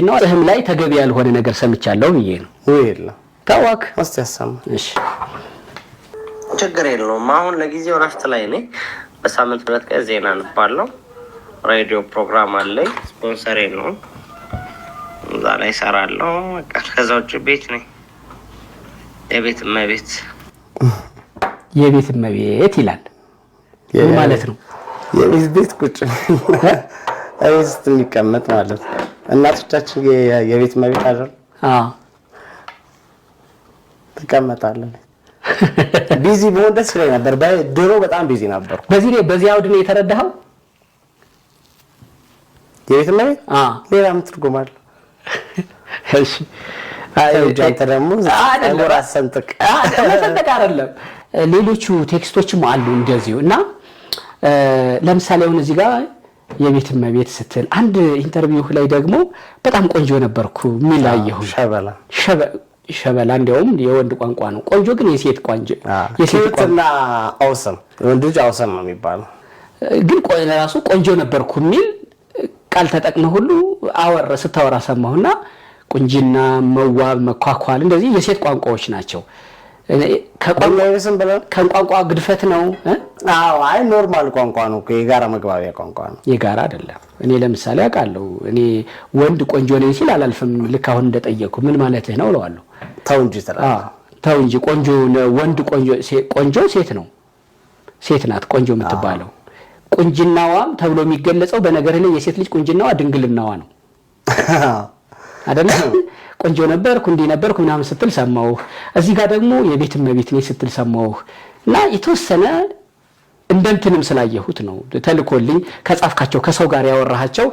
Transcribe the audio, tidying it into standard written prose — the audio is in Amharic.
ነው ህም ላይ ተገቢ ያልሆነ ነገር ሰምቻለሁ ብዬ ነው። ውይ የለም። ታዋክ እስቲ ያሰማ። እሺ። ችግር የለውም። አሁን ለጊዜው ረፍት ላይ ነኝ። በሳምንት 2 ቀን ዜና አንባለሁ። ሬዲዮ ፕሮግራም አለኝ። ስፖንሰር የለውም። እዛ ላይ እሰራለሁ። በቃ ከዛ ውጭ ቤት ነኝ። የቤት እመቤት። የቤት እመቤት ይላል። ምን ማለት ነው? የቤት ቤት ቁጭ ቤት ውስጥ የሚቀመጥ ማለት ነው። እናቶቻችን የቤት እመቤት አይደል? አዎ። ትቀመጣለን። Busy ብሆን ደስ ይለኝ ነበር። ድሮ በጣም busy ነበርኩ። በዚህ ላይ በዚህ አውድ ነው የተረዳኸው? የቤት እመቤት አዎ። ሌላ ምን ትርጉም አለው? እሺ። ተው እንጂ አንተ ደግሞ አይደለም። ጸጉር አሰንጥቅ። መሰንጠቅ አይደለም። ሌሎቹ text ኦችም አሉ እንደዚሁ። እና ለምሳሌ አሁን እዚህ ጋር የቤት እመቤት ስትል፣ አንድ interview ላይ ደግሞ በጣም ቆንጆ ነበርኩ የሚል አየሁ። ሸበላ። ሸበላ እንዲያውም የወንድ ቋንቋ ነው። ቆንጆ ግን የሴት ቋንጆ የሴት ቋንቋ። Cute እና awesome፣ ወንድ ልጅ awesome ነው የሚባለው። ግን ራሱ ቆንጆ ነበርኩ የሚል ቃል ተጠቅመህ ሁሉ አወረ ስታወራ ሰማሁና ቁንጅና፣ መዋብ፣ መኳኳል እንደዚህ የሴት ቋንቋዎች ናቸው። በእኛ ስም ብለን ከቋንቋ ግድፈት ነው እ? አዎ፣ አይ normal ቋንቋ ነው እኮ፣ የጋራ መግባቢያ ቋንቋ ነው። የጋራ አይደለም። እኔ ለምሳሌ አውቃለሁ። እኔ ወንድ ቆንጆ ነኝ ሲል አላልፍም። ልክ አሁን እንደጠየቅኩ ምን ማለትህ ነው እለዋለሁ። ተው እንጂ ትላለህ። አዎ፣ ተው እንጂ። ቆንጆ ወንድ ቆንጆ ቆንጆ ሴት ነው፣ ሴት ናት ቆንጆ የምትባለው። ቁንጅናዋም ተብሎ የሚገለጸው በነገር ላይ የሴት ልጅ ቁንጅናዋ ድንግልናዋ ነው አይደለ? ቆንጆ ነበርኩ፣ እንዲህ ነበርኩ ምናምን ስትል ሰማሁህ። እዚህ ጋር ደግሞ የቤት እመቤት ነኝ ስትል ሰማሁህ። እና የተወሰነ እንደንትንም ስላየሁት ነው ተልኮልኝ ከጻፍካቸው ከሰው ጋር ያወራሃቸው።